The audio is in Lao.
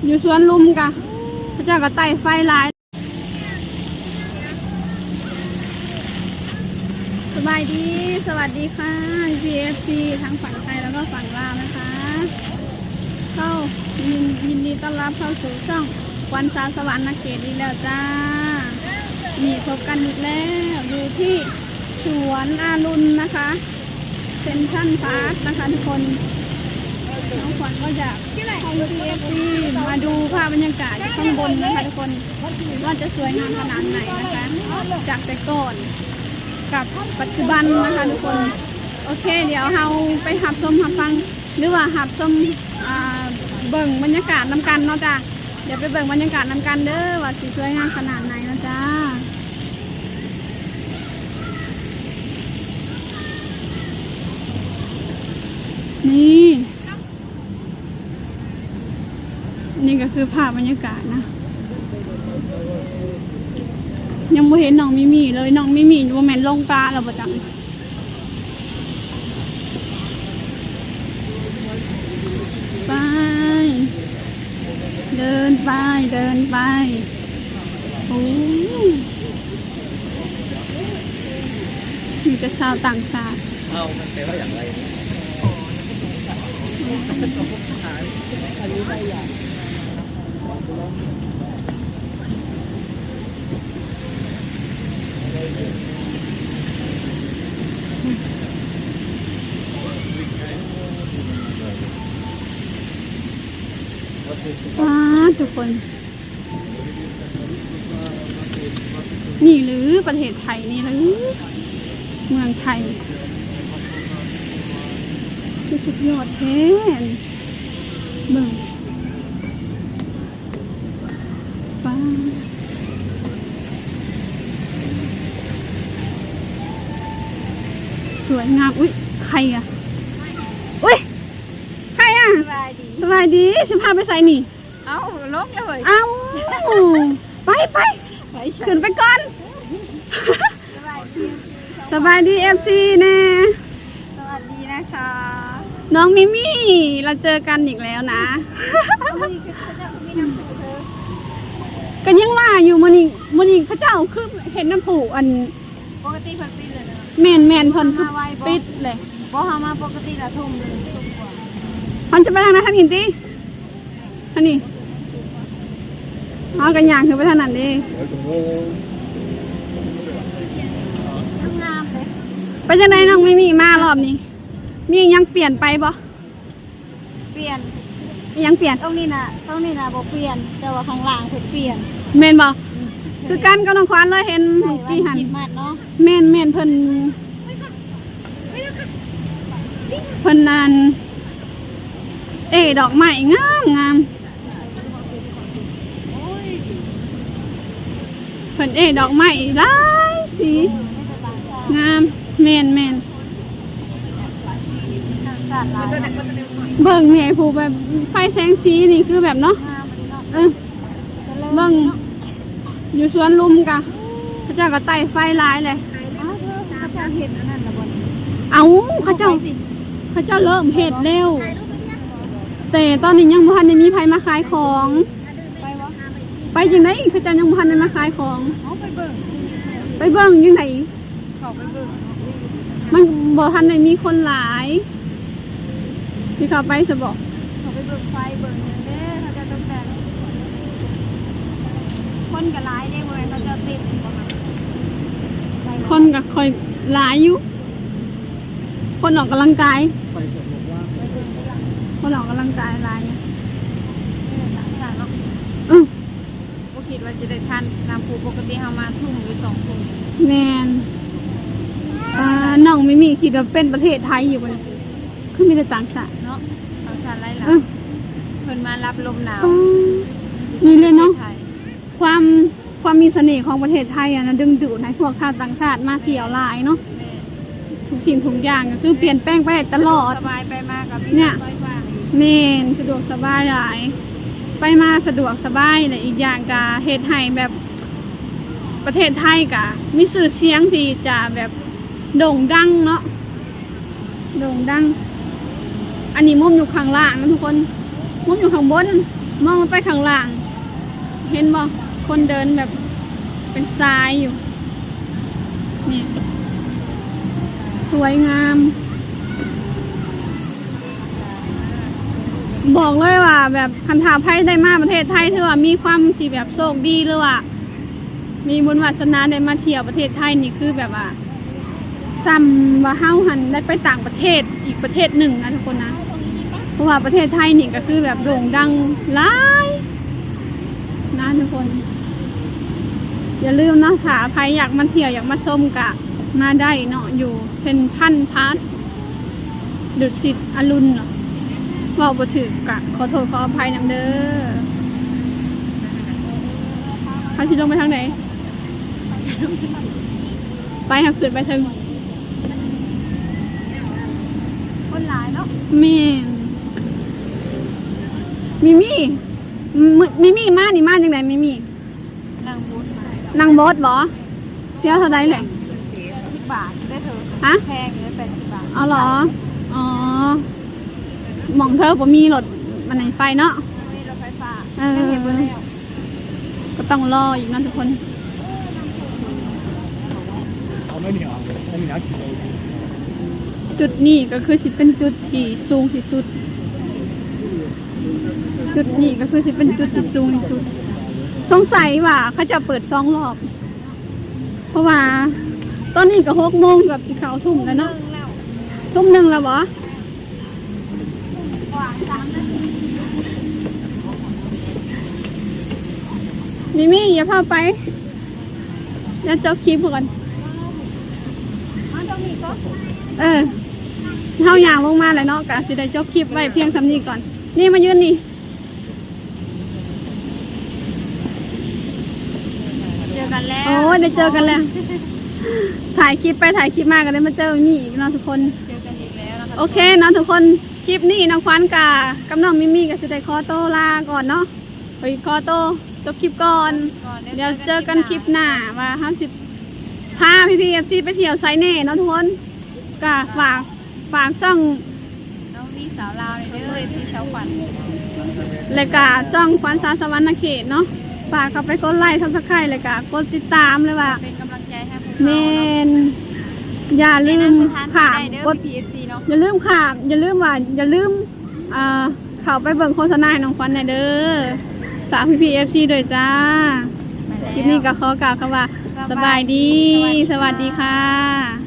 ຢູ່ສວນລຸມກະ ເຂົາເຈົ້າກະໄຕ້ໄຟຫຼາຍ. ສະບາຍດີ ສະຫວັດດີຄ່ະ ພີ່ໆ ເອັຟຊີ ທັງຝັ່ງໄທ ແລ້ວກໍຝັ່ງລາວນະຄະ. ເຂົ້າ ຍິນ ຍິນດີຕ້ອນຮັບເຂົ້າສູ່ຊ່ອງຂວັນສາວສະຫວັນນະເຂດອີກແລ້ວຈ້າ. ນີ້ພົບກັນອີກແລ້ວ ຢູ່ທີ່ສວນອາລຸນນະຄະ ເຊັນທຣັນພາສນະຄະທຸກຄົນ. ນ້ອງຂວັນກໍຢາກໃຫ້ພີ່ໆ ເອັຟຊີ ມາດູພາບບັນຍາກາດຢູ່ຂ້າງບົນນະຄະທຸກຄົນ ວ່າຈະສວຍງາມຂະໜາດໃດນະຄະ ຈາກແຕ່ກ່ອນກັບປັດຈຸບັນນະຄະທຸກຄົນ. ໂອເຄ ດຽວເຮົາໄປຮັບຊົມຮັບຟັງ ຫຼືວ່າຮັບຊົມ ອ່າ ເບິ່ງບັນຍາກາດນຳກັນເນາະຈ້າ. ດຽວໄປເບິ່ງບັນຍາກາດນຳກັນເດີ ວ່າຊິສວຍງາມຂະໜາດໃດເນາະຈ້າ. ນີ້ ນີ້ກໍຄືພາບບັນຍາກາດນະ ຍັງບໍ່ເຫັນນ້ອງມີມີເລີຍ. ນ້ອງມີມີບໍ່ແມ່ນລົງປ່າແລ້ວບໍ່ຈັກ. ໄປ ເດີນໄປ ເດີນໄປ. ໂອ້ ມີແຕ່ຊາວຕ່າງຊາດ. ເອົາ ມັນແປວ່າຫຍັງໄວ? ປາດ ທຸກຄົນ ນີ້ຫຼືປະເທດໄທນີ້ຫຼື ເມືອງໄທ ຄືສຸດຍອດແທ້. ເບິ່ງ ປາດ ສວຍງາມ. ອຸ້ຍ ໃຜອະ? ອຸ້ຍ ໃຜອະ? ສະບາຍດີ ສະບາຍດີ. ຊິພາໄປໃສນີ້? ເອົ້າ ລົງເລີຍ. ເອົ້າ ໄປ ໄປ ໄປ ຂຶ້ນໄປກ່ອນ. ສະບາຍດີ ສະບາຍດີ ເອັຟຊີ ແດ່. ສະຫວັດດີນະຄະ ນ້ອງມີມີ ເຮົາເຈີກັນອີກແລ້ວນະ. ມື້ນີ້ຄືເຂົາເຈົ້າມີນ້ຳພຸເດີ. ກໍຍັງວ່າຢູ່ ມື້ນີ້ ມື້ນີ້ເຂົາເຈົ້າຄືເຫັນນ້ຳພຸ ອັນ ປົກກະຕິເພິ່ນປິດແລ້ວເດີ. ແມ່ນໆ ເພິ່ນ ເພິ່ນມາໄວບໍ່? ປິດແຫຼະ. ບໍ່ ເຮົາມາປົກກະຕິລະທຸ່ມໜຶ່ງ ທຸ່ມກວ່າ. ເຮົາຈະໄປທາງໃດ? ທາງນີ້ຕິ? ທາງນີ້ ເຮົາກໍຍ່າງຂຶ້ນໄປທາງນັ້ນເດ້. ງາມເດ້. ເປັນຈັ່ງໃດນ້ອງມີມີ ມາຮອບນີ້ ມີຫຍັງປ່ຽນໄປບໍ່? ປ່ຽນ. ອີຫຍັງປ່ຽນ? ຕົງນີ້ນະ ຕົງນີ້ນະບໍ່ປ່ຽນ ແຕ່ວ່າຂ້າງລ່າງເພິ່ນປ່ຽນ. ແມ່ນບໍ່? ອືມ ຄືກັນກັບນ້ອງຂວັນເລີຍ ເຫັນມື້ກີ້ຫັ້ນ. ແມ່ນໆ ເພິ່ນ ເພິ່ນອັນ ເອ້ດອກໄມ້ງາມໆ ເພິ່ນເອ້ດອກໄມ້ຫຼາຍສີ ງາມ. ແມ່ນໆ ເບິ່ງແດ່ ຜູ້ແບບໄຟແສງສີນີ້ຄືແບບເນາະ. ເອີ ເບິ່ງ ຢູ່ສວນລຸມກະ ເຂົາເຈົ້າກໍໄຕ້ໄຟຫຼາຍແຫຼະ. ເອົາ ເຂົາເຈົ້າເຮັດອັນນັ້ນລະບໍ່? ເອົາ ເຂົາເຈົ້າ ເຂົາເຈົ້າເລີ່ມເຮັດແລ້ວ ແຕ່ຕອນນີ້ຍັງບໍ່ທັນໄດ້ມີໃຜມາຂາຍຂອງ. ໄປບໍ່? ໄປຈັ່ງໃດ? ເຂົາເຈົ້າຍັງບໍ່ທັນໄດ້ມາຂາຍຂອງ. ເອົາ ໄປເບິ່ງ ໄປເບິ່ງຈັ່ງໃດ? ເຂົ້າໄປເບິ່ງ ມັນບໍ່ທັນໄດ້ມີຄົນຫຼາຍ. ຊິເຂົ້າໄປຊະບໍ? ເຂົ້າໄປເບິ່ງໄຟເບິ່ງຫຍັງເດ້ ເຂົາເຈົ້າຕົກແຕ່ງ. ຄົນກໍຫຼາຍເດ້ ບໍ່ແມ່ນເຂົາເຈົ້າເຕັມບໍ່? ຄົນກໍຄ່ອຍຫຼາຍຢູ່ ຄົນອອກກຳລັງກາຍ ຄົນອອກກຳລັງກາຍຫຼາຍ. ເອີ ຕ່າງຊາດເນາະ. ອື ບໍ່ຄິດວ່າຈະໄດ້ທັນນ້ຳພຸ ປົກກະຕິເຮົາມາທຸ່ມຢູ່ສອງທຸ່ມ. ແມ່ນ. ອ່າ ນ້ອງມີມີຄິດວ່າເປັນປະເທດໄທຢູ່ບໍ່ນີ້? ຄືມີແຕ່ຕ່າງຊາດເນາະ ຕ່າງຊາດຫຼາຍໆ. ເອີ ເພິ່ນມາຮັບລົມໜາວ. ອື ນີ້ແຫຼະເນາະ ຄວາມ ຄວາມມີສະເໜ່ຂອງປະເທດໄທຫັ້ນນະ ດຶງດູດໃຫ້ພວກຊາວຕ່າງຊາດມາທ່ຽວຫຼາຍເນາະ. ແມ່ນ. ທຸກສິ່ງທຸກຢ່າງກໍຄືປ່ຽນແປງໄປຕະຫຼອດ. ສະດວກສະບາຍ ໄປມາກໍມີ ເນຍ ໄຟຟ້າ. ແມ່ນ ສະດວກສະບາຍຫຼາຍ ໄປມາສະດວກສະບາຍ ແລະ ອີກຢ່າງກໍເຮັດໃຫ້ແບບປະເທດໄທກໍມີຊື່ສຽງທີ່ຈະແບບໂດ່ງດັງເນາະ ໂດ່ງດັງ. ອັນນີ້ມຸມຢູ່ຂ້າງລ່າງນະທຸກຄົນ. ມຸມຢູ່ຂ້າງບົນ ມອງລົງໄປຂ້າງລ່າງ ເຫັນບໍ່? ຄົນເດີນແບບເປັນຊາຍຢູ່ ນີ້ ສວຍງາມ. ບອກເລີຍວ່າແບບ ຄັນຖ້າໃຜໄດ້ມາປະເທດໄທ ຖືວ່າມີຄວາມທີ່ແບບໂຊກດີ ຫຼືວ່າມີບຸນວາສະໜາໄດ້ມາທ່ຽວປະເທດໄທນີ້ ຄືແບບວ່າ ສ່ຳວ່າເຮົາຫັ້ນໄດ້ໄປຕ່າງປະເທດອີກປະເທດໜຶ່ງນະທຸກຄົນນະ ເພາະວ່າປະເທດໄທນີ້ກໍຄືແບບໂດ່ງດັງຫຼາຍນະທຸກຄົນ. ຢ່າລືມເນາະ ຖ້າໃຜຢາກມາທ່ຽວ ຢາກມາຊົມກະມາໄດ້ເນາະ ຢູ່ເຊັນທຣັນພາສ ດຸສິດອະລຸນເນາະ ເວົ້າບໍ່ຖືກກະຂໍໂທດຂໍອະໄພນຳເດີ. ເຮົາຊິລົງໄປທາງໃດ? ໄປຫາຂຶ້ນໄປເທິງ ຄົນຫຼາຍເນາະ. ແມ່ນ. ມີມີ ມີມີມານີ້ມາຈັ່ງໃດ? ມີມີ ນັ່ງໂບດມາ ນັ່ງໂບດບໍ? ເສຍເທົ່າໃດແຫຼະ? ສິບບາດເດີເທີ. ຮະ? ແພງເດີ ແປດສິບບາດ. ອໍ ເອີ ໝ່ອງເທີບໍ່ມີລົດ ອັນນັ້ນ ໄຟເນາະ ບໍ່ມີລົດໄຟຟ້າ. ເອີ ຍັງເຮັດບໍ່ແລ້ວ ກໍຕ້ອງລໍອີກເນາະທຸກຄົນ. ຈຸດນີ້ກໍຄືຊິເປັນຈຸດທີ່ສູງທີ່ສຸດ ຈຸດນີ້ກໍຄືຊິເປັນຈຸດທີ່ສູງທີ່ສຸດ. ສົງໄສວ່າເຂົາເຈົ້າເປີດສອງຮອບ ເພາະວ່າຕອນນີ້ກໍຫົກໂມງ ເກືອບຊິເຂົ້າທຸ່ມແລ້ວເນາະ. ທຸ່ມໜຶ່ງແລ້ວບໍ? ມີມີ ຢ່າພາໄປ ດຽວຈົບຄລິບກ່ອນ. ເອີ ເຮົາຍ່າງລົງມາແລ້ວເນາະ ກະຊິໄດ້ຈົບຄລິບໄວ້ພຽງສ່ຳນີ້ກ່ອນ. ນີ້ ມາຢືນນີ້ ເຈີກັນແລ້ວ. ໂອ້ຍ ໄດ້ເຈີກັນແລ້ວ ຖ່າຍຄລິບໄປຖ່າຍຄລິບມາກໍໄດ້ມາເຈີມີອີກເນາະທຸກຄົນ. ເຈີກັນອີກແລ້ວນະຄະ. ໂອເຄເນາະທຸກຄົນ ຄລິບນີ້ນ້ອງຂວັນກະກັບນ້ອງມີມີກໍຊິໄດ້ຂໍໂຕລາກ່ອນເນາະ. ຂ້ອຍຂໍໂຕຈົບຄລິບກ່ອນ ດຽວເຈີກັນຄລິບໜ້າວ່າເຮົາຊິພາພີ່ໆ ເອັຟຊີ ໄປທ່ຽວໃສແດ່ເນາະທຸກຄົນ. ກະຝາກ ຝາກຊ່ອງນ້ອງວີສາວລາວເດີ ເອັຟຊີ ສາວຂວັນ ແລະກະຊ່ອງຂວັນສາວສະຫວັນນະເຂດເນາະ. ຝາກເຂົ້າໄປກົດໄລ ຊັບສະໄຄຣບ໌ ແລະກະກົດຕິດຕາມ ຫຼືວ່າເປັນກຳລັງໃຈໃຫ້ພວກເຮົາ. ແມ່ນ. ຢ່າລືມຂ້າມກົດ ຢ່າລືມຂ້າມ ຢ່າລືມວ່າ ຢ່າລືມ ອ່າ ເຂົ້າໄປເບິ່ງໂຄສະນາໃຫ້ນ້ອງຂວັນແດ່ເດີ. ຝາກພີ່ໆ ເອັຟຊີ ດ້ວຍຈ້າ. ຄລິບນີ້ກໍຂໍກ່າວຄຳວ່າ ສະບາຍດີ ສະຫວັດດີຄ່ະ.